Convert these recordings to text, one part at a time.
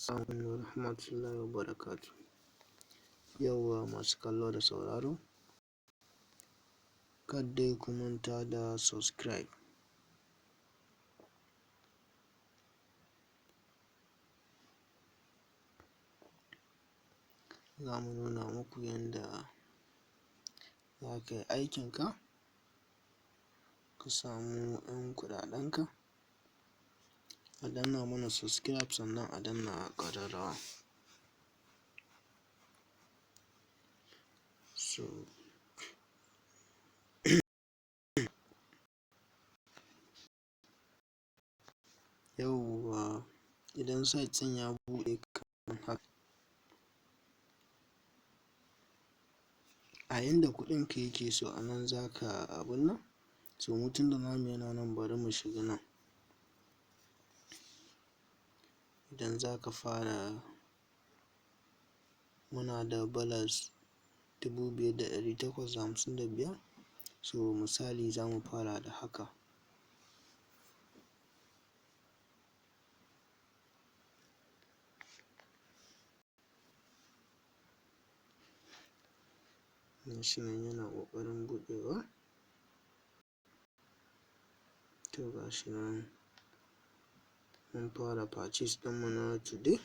Assalamu warahmatullahi wabarakatuh. Yawwa masu kallo da sauraro, kar dai ku manta da subscribe. Za mu nuna muku yanda za ka yi aikinka ka samu ‘yan kuɗaɗenka. A danna mana subscribe sannan a danna ƙararrawa. So yawwa idan site ɗin ya buɗe kamar haka, a inda kuɗinka yake, so a nan za ka abun nan. So mu tunda namu yana nan, bari mu shiga nan. Idan za ka fara, muna da balance 5,855. So misali za mu fara da haka. Gashi nan yana ƙoƙarin buɗewa. To, gashi nan mun fara purchase ɗinmu na today.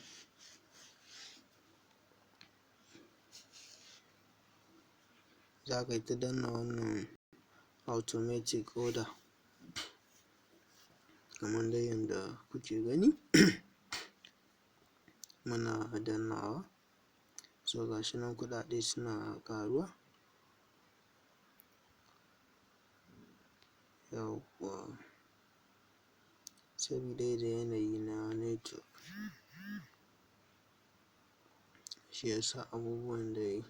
Za ka yi ta danna wannan automatic order kamar dai yanda kuke gani muna dannawa. So gashi nan kuɗaɗe suna ƙaruwa. Yawwa, sabida da yanayi na network shi yasa abubuwan dai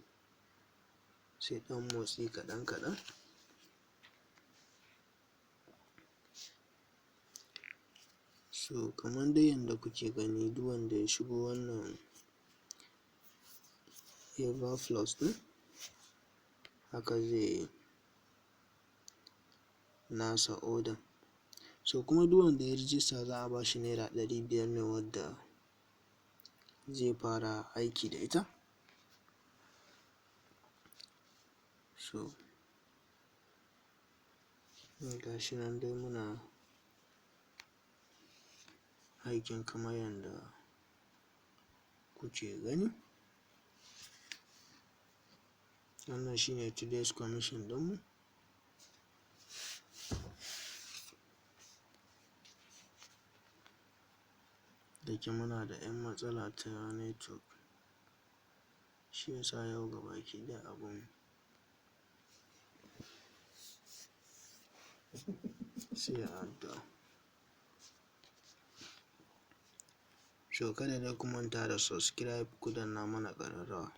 sai ɗan motsi kaɗan kaɗan. So kamar dai yanda kuke gani, duk wanda ya shigo wannan Everflux ɗin, haka zai yi nasa order. So kuma duk wanda ya rijista za a bashi ₦500 ne wadda zai fara aiki da ita. So gashi nan dai muna aikin kamar yanda kuke gani. Wannan shine today's commission ɗinmu. Da ke muna da ‘yan matsala ta network, shi yasa yau gabaki ɗaya abun sai a addu'a. So kada dai ku manta da subscribe, ku danna mana ƙararrawa.